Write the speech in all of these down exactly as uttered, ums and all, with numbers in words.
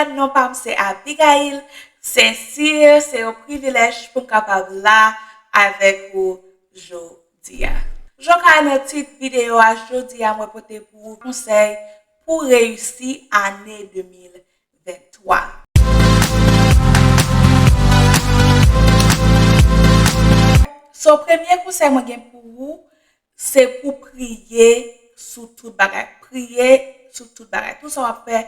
Non pa m se Abigail Saint-Cyr, se yon privilèj pou m kapab la avèk ou jodi a. Jan w ka wè nan tit videyo a, jodi a mwen pote pou ou konsèy pou reyisi ane de mil venntwa. So, premye konsèy mwen gen pou ou, se pou priye sou tout bagay. Priye sou tout bagay. Tout sa w ap fè,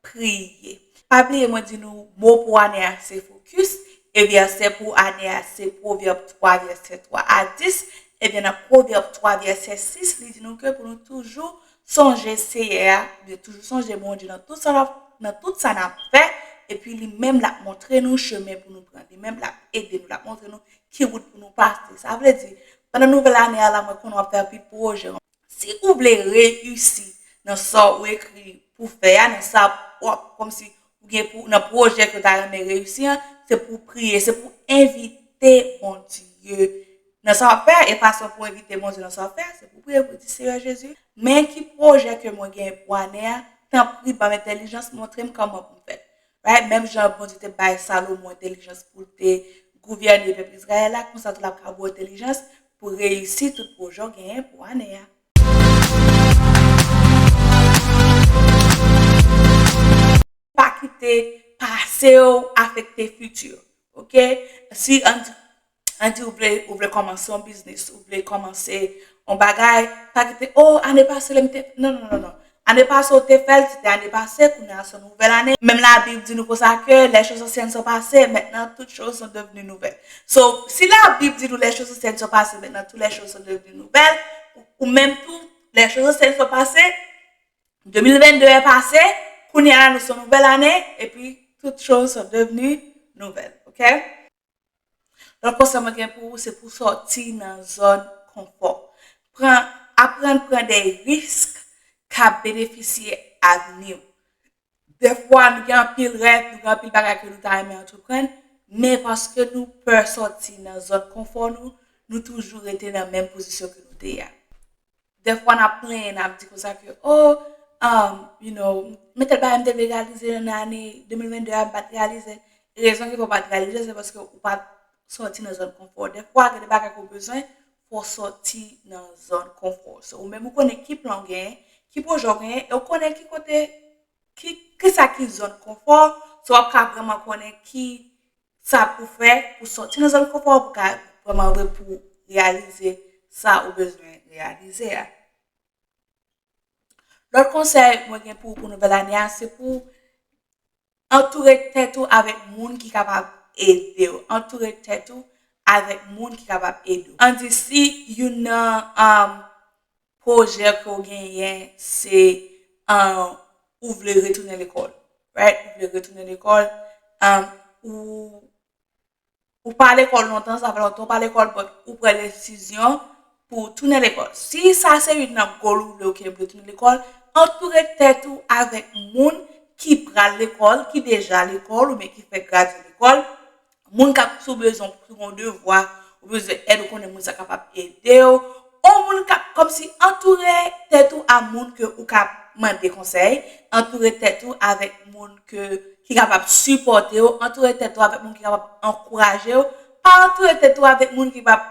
priye. Pa bliye mwen di nou, mo pou ane a se fokis, e vèsè pou ane a se Pwovèb twa, vèsè twa a dis. Ebyen, nan Pwovèb twa, vèsè sis, li di nou ke pou nou toujou sonje Seyè a, oubyen toujou sonje Bondye nan tout sa n ap, nan tout sa n ap fè, epi li menm l ap montre nou chemen pou nou pran. Li menm l ap ede nou, l ap montre nou ki wout pou nou pase. Sa vle di, pandan nouvèl ane a la, mwen konnen w ap fè anpil pwojè. Si ou vle reyisi nan sa ou ekri pou fè a, nan sa w ap, kòmsi ou gen pou, nan pwojè ke w ta renmen reyisi an, se pou w priye, se pou w envite Bondye nan sa w ap fè a, e fason pou w envite Bondye nan sa w ap fè a, se pou w priye pou w di, Seyè Jezi, men ki pwojè ke mwen gen pou ane a, tanpri ban m entèlijans, montre m kòman pou m fè. Right? Menm jan Bondye te bay Salomon entèlijans pou l te gouvène pèp Izrayèl la, konsa tou l ap ka ba w entèlijans pou reyisi tout pwojè w genyen pou ane a. Pa kite pase w afekte fiti w, oke? Si ann di, ann di ou vle, ou vle kòmanse yon biznis, ou vle kòmanse yon bagay, pa kite, oh, ane pase lè m te, non, non, non, non. Ane pase ou te fè l, se te ane pase, kounye a se yon nouvèl ane. Menm Labib di nou konsa ke les choses anciennes sont passées, maintenant toutes choses sont devenues nouvelles. So, si Labib di nou les choses anciennes sont passées, maintenant toutes les choses sont devenues nouvelles, ou, ou menm tou, les choses anciennes sont passées, de mil venndde a pase, kounye a la nou se yon nouvèl ane, epi toutes choses sont devenues nouvelles, oke? Lòt konsèy mwen gen pou ou, se pou sòti nan zòn konfò. Pran, aprann pran de risk k ap benefisye avni w. Dèfwa, nou gen anpil rèv, nou gen anpil bagay ke nou ta renmen antreprann, men paske nou pè sòti nan zòn konfò nou, nou toujou rete nan menm pozisyon ke nou te ye a. Dèfwa n ap plenyen, n ap di konsa ke, oh, um, you know, men tèl bagay m te vle reyalize nan ane de mil venndde a, m pa t reyalize. Rezon ki fè w pa t reyalize, se paske ou pa t sòti nan zòn konfò. Dèfwa, gen de bagay ke w bezwen, fò w sòti nan zòn konfò. So, ou menm ou konnen ki plan w genyen, ki pwojè w genyen, e w konnen ki kote, ki, ki sa ki zòn konfò, so w ap ka vrèman konnen ki sa pou fè pou sòti nan zòn konfò, pou ka vrèman vre pou reyalize sa ou bezwen reyalize a. Lòt konsèy mwen gen pou ou pou nouvèl ane a, se pou antoure tèt ou avèk moun ki kapab ede w. Antoure tèt ou avèk moun ki kapab ede w. Ann di si youn nan, um, pwojè ke w genyen se, um, ou vle retounen lekòl, right? Ou vle retounen lekòl, um, ou, ou pa lekòl lontan, sa fè lontan ou pa lekòl, but ou pran desizyon pou w tounen lekòl. Si sa se youn nan goal ou vle, oke, m vle tounen lekòl, antoure tèt ou avèk moun ki pral lekòl, ki deja lekòl, oubyen ki fèk gradye lekòl, moun k ap, si w bezwen, si w gen yon devwa, ou bezwen èd, ou konnen moun sa kapab ede w. Yon moun k ap kòmsi antoure tèt ou a moun ke ou ka mande konsèy, antoure tèt ou avèk moun ke, ki kapab sipòte w, antoure tèt ou avèk moun ki kapab ankouraje w, pa antoure tèt ou avèk moun ki p ap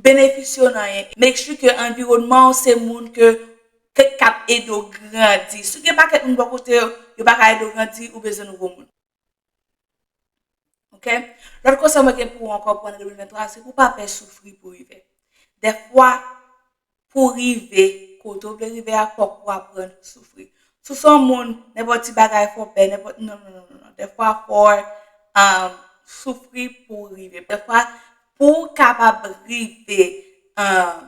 benefisye w nan anyen. Make sure ke anviwònman w se moun ke, ke, k ap ede w grandi. Si w gen pakèt moun bò kote w, yo pa ka ede w grandi, ou bezwen nouvo moun. Oke? Lòt konsèy mwen gen pou ou ankò pou ane de mil venntwa, se pou w pa pè soufri pou rive. Dèfwa, pou w rive kote w vle rive a, fòk ou aprann soufri. Si w se yon moun, nenpòt ti bagay fè w pè, nenpòt, non, non, non, non, non. Dèfwa, fò w, um, soufri pou w rive. Dèfwa, pou w kapab rive, um,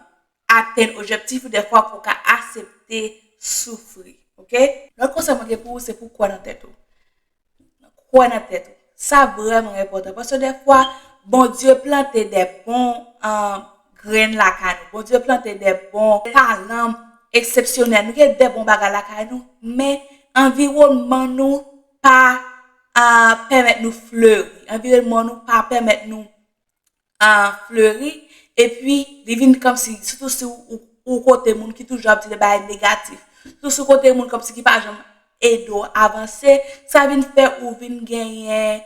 atenn objektif ou, dèfwa, fò w ka aksepte soufri. Oke? Lòt konsèy mwen gen pou ou, se pou w kwè nan tèt ou. Kwè nan tèt ou. Sa vrèman enpòtan. Paske dèfwa, Bondye plante de bon, um, grenn lakay nou. Bondye plante de bon talan eksepsyonèl. Nou gen de bon bagay lakay nou, men anviwònman nou pa, uh, pèmèt nou fleri. Anviwònman nou pa pèmèt nou uh, fleri, epi li vin kòmsi, sitou si ou, ou, ou kote moun ki toujou ap di de bagay negatif, sitou si ou kote moun kòmsi ki pa janm ede w avanse, sa vin fè ou vin genyen,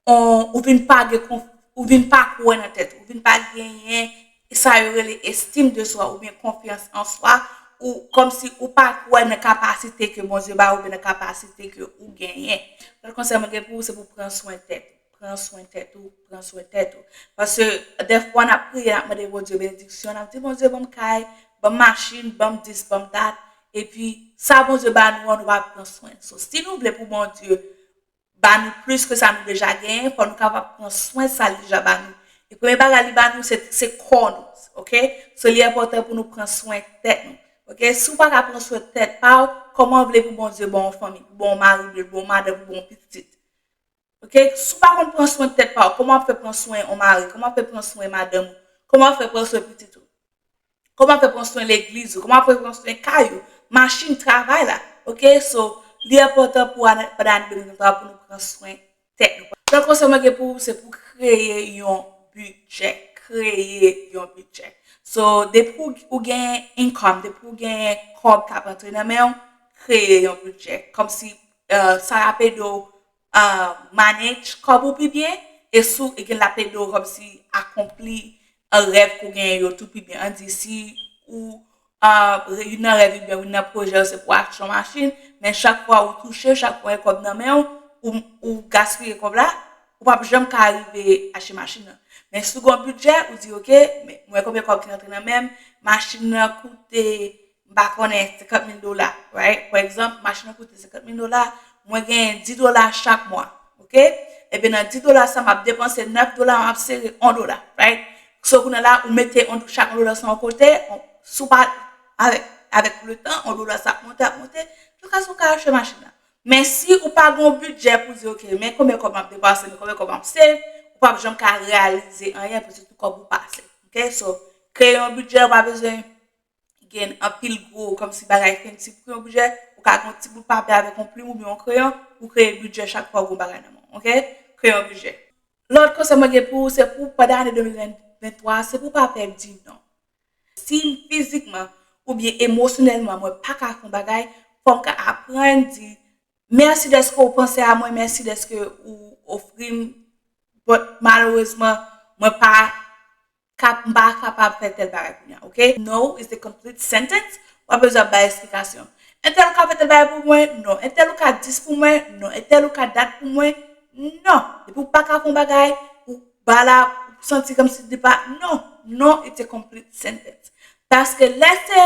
on, ou vin pa gen konf, ou vin pa kwè nan tèt ou, ou vin pa genyen sa yo rele estime de swa oubyen konfyans an swa, ou kòmsi ou pa kwè nan kapasite ke Bondye ba ou oubyen nan kapasite ke ou genyen. Lòt konsèy mwen gen pou ou, se pou pran swen tèt ou, pran swen tèt ou, pran swen tèt ou. Paske dèfwa n ap priye, n ap mande Bondye benediksyon, n ap di, Bondye, ban m kay, ban m machin, ban m dis, ban m dat, epi sa Bondye ba nou an, nou pa pran swen. So, si nou vle pou Bondye ba nou plis ke sa nou deja genyen, fò nou kapab pran swen sa li deja ba nou. E premye bagay li ba nou, se, se kò nou, oke? So, li enpòtan pou nou pran swen tèt nou, oke? Si w pa ka pran swen tèt pa w, kòman w vle pou Bondye ba w yon fanmi, pou ba w yon mari, pou ba w yon madanm, pou ba w yon pitit? Oke? Si w pa konn pran swen tèt pa w, kòman w ap fè pran swen yon mari? Kòman w ap fè pran swen madanm ou? Kòman w ap fè pran swen pitit ou? Kòman w ap fè pran swen legliz ou? Kòman w ap fè pran swen kay ou? Machin, travay la. Oke? So, li enpòtan pou ane, pandan ane de mil venntwa pou nou pran swen tèt nou. Lòt konsèy mwen gen pou ou, se pou kreye yon bidjè. Kreye yon bidjè. So, depi w, ou gen income, depi w gen kòb k ap rantre nan men w, kreye yon bidjè. Kòmsi, uh, sa ap ede w uh, manage kòb ou pi byen, e sou, e gen l ap ede w kòmsi akonpli, uh, rèv ke w genyen yo tou pi byen. Ann di, si ou, uh, youn nan rèv ou byen youn nan pwojè w se pou achte yon machin, men chak fwa ou touche, chak fwa w gen kòb nan men w, ou, ou gaspiye kòb la, ou p ap janm ka rive achte machin nan. Men si w gen yon bidjè, ou di, oke, men mwen konbyen kòb ki rantre nan men m, machin nan koute, m pa konnen, senkant mil dola, right? Pa egzanp, machin nan koute senkant mil dola, mwen genyen dis dola chak mwa, oke? Ebyen, nan dis dola sa, m ap depanse nèf dola, m ap sere yon dola, right? So, kounye a la, ou mete yon, chak yon dola sa yon kote, on, si w pa, avèk, avèk le tan, yon dola sa ap monte, ap monte, jiskaske w ka achte machin nan. Men si ou pa gen yon bidjè pou di, oke, men konbyen kòb m ap depanse, men konbyen kòb m ap save, ou p ap janm ka reyalize anyen, paske tout kòb ou pase, oke? So, kreye yon bidjè, ou pa bezwen gen anpil gwo, kòmsi bagay fancy pou kreye yon bidjè, ou ka gen yon ti bout papye avèk yon plim oubyen yon kreyon pou kreye bidjè chak fwa ou gen yon bagay nan men w, oke? Kreye yon bidjè. Lòt konsèy mwen gen pou ou, se pou pandan ane de mil venntwa, se pou w pa pè di non. Si fizikman oubyen emosyonèlman mwen pa ka fè yon bagay, fò m ka aprann di, mèsi dèske w panse a mwen, mèsi dèske ou ofri m, but malerezman, mwen pa kap, m pa kapab fè tèl bagay kounye a, oke? No is a complete sentence. W ap bezwen ap bay esplikasyon. Entèl ou ka fè tèl bagay pou mwen? Non. Entèl ou ka dis pou mwen? Non. Entèl ou ka dat pou mwen? Non. Depi w pa ka fè yon bagay, ou ba la, ou santi kòmsi li pa, non. No, it's a complete sentence. Paske lè se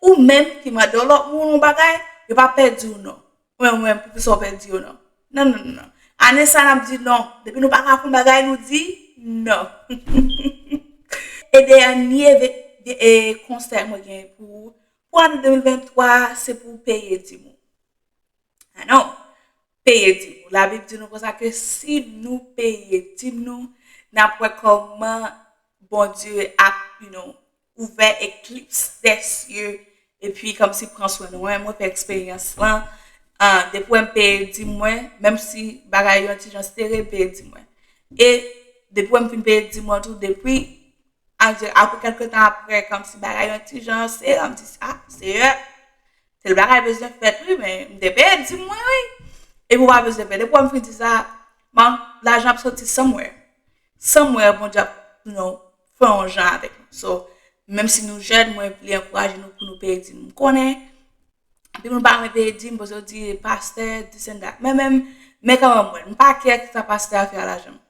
ou menm ki mande yon lòt moun yon bagay, yo pa pè di w non. Mwen, mwen, pou kisa w pè di yo non? Non, non, non, non. Ane sa, n ap di non. Depi nou pa ka fè yon bagay, nou di non. E dènye ve-, ve-, e konsèy mwen gen pou ou, pou ane de mil venntwa, se pou w peye dim ou. A non, peye dim ou. Labib di nou konsa ke si nou peye dim nou, n ap wè kòman Bondye ap, you know, ouvè eklips dè sye, epi kòmsi pran swen nou. Mwen, mwen fè eksperyans lan. Ah, depi wè m peye dim mwen, menm si bagay yo yon ti jan sere, m peye dim mwen. E depi wè m fin peye dim mwen tou, depi, apre kèlke tan apre, kòmsi bagay yo yon ti jan sere, m di, ah, Seyè, tèl bagay bezwen fèt, wi, men m te peye dim mwen, wi. Epi w pa bezwen pè. Depi wè m fin di sa, man, lajan ap soti somewhere. Somewhere, Bondye ap, you know, fè yon jan avèk nou. So, menm si nou jèn, mwen vle ankouraje nou pou nou peye dim. M konnen, anpil moun pa renmen peye dim, paske yo di, pastè, this and that. Men menm, men kanmenm, mwen, m pa kè kisa pastè a fè a lajan m.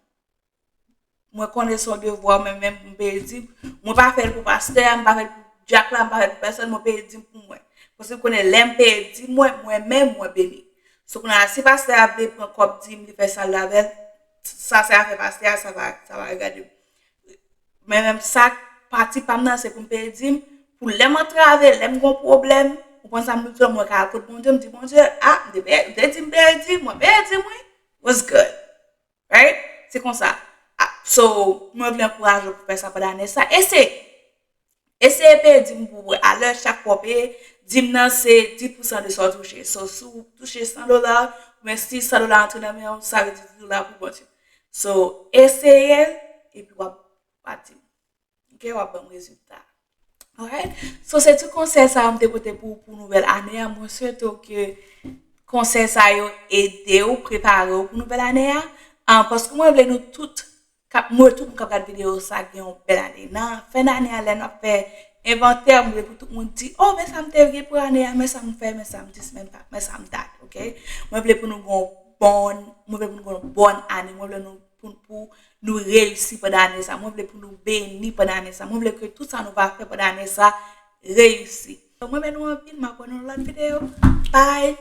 Mwen konnen se yon devwa mwen menm pou m peye dim. Mwen pa fè l pou pastè a, m pa fè l pou dyak la, m pa fè l pou pèsòn, mwen peye dim pou mwen. Paske m konnen lè m peye dim mwen, mwen menm, mwen beni. So, kounye a, si pastè a vle pran kòb dim, li fè sa l vle avè l, sa se afè pastè a, sa pa, sa pa regade m. Men menm sa, pati pa m nan, se pou m peye dim, pou lè m antrave, lè m gen yon pwoblèm, ou konn sa m di w, mwen ka al kot Bondye, m di, Bondye, ah, m te peye, m te di m peye dim, mwen peye dim, wi. What's good? Right? Se konsa. Ah, so, mwen vle ankouraje w pou fè sa pandan ane sa. Eseye. Eseye peye dim pou wè. Alè, chak fwa w peye, dim nan se dis pousan de sa w touche. So, si w touche san dola, men si san dola antre nan men w, sa vle di dis dola pou Bondye. So, eseye l, epi w ap pati. Ok, w ap ban m rezilta. Alright? So, se ti konsèy sa a m te pote pou, pou nouvèl ane a. Mwen swete w ke konsèy sa yo ede w prepare w pou nouvèl ane a. Ah, paske mwen vle nou tout, kap, mwen tout moun k ap gade videyo sa gen yon bèl ane. Nan fen ane a, lè n ap fè envantè, mwen vle pou tout moun di, oh, men sa m te gen pou ane a, men sa m fè, men sa m dis, men pa, men sa m dat, ok? Mwen vle pou nou gen yon bon, mwen vle pou nou gen yon bon ane, mwen vle nou, pou, pou nou reyisi pandan ane sa, mwen vle pou nou beni pandan ane sa, mwen vle ke tout sa nou va fè pandan ane sa reyisi. Mwen renmen nou anpil, m ap wè nou nan lòt videyo. Bye!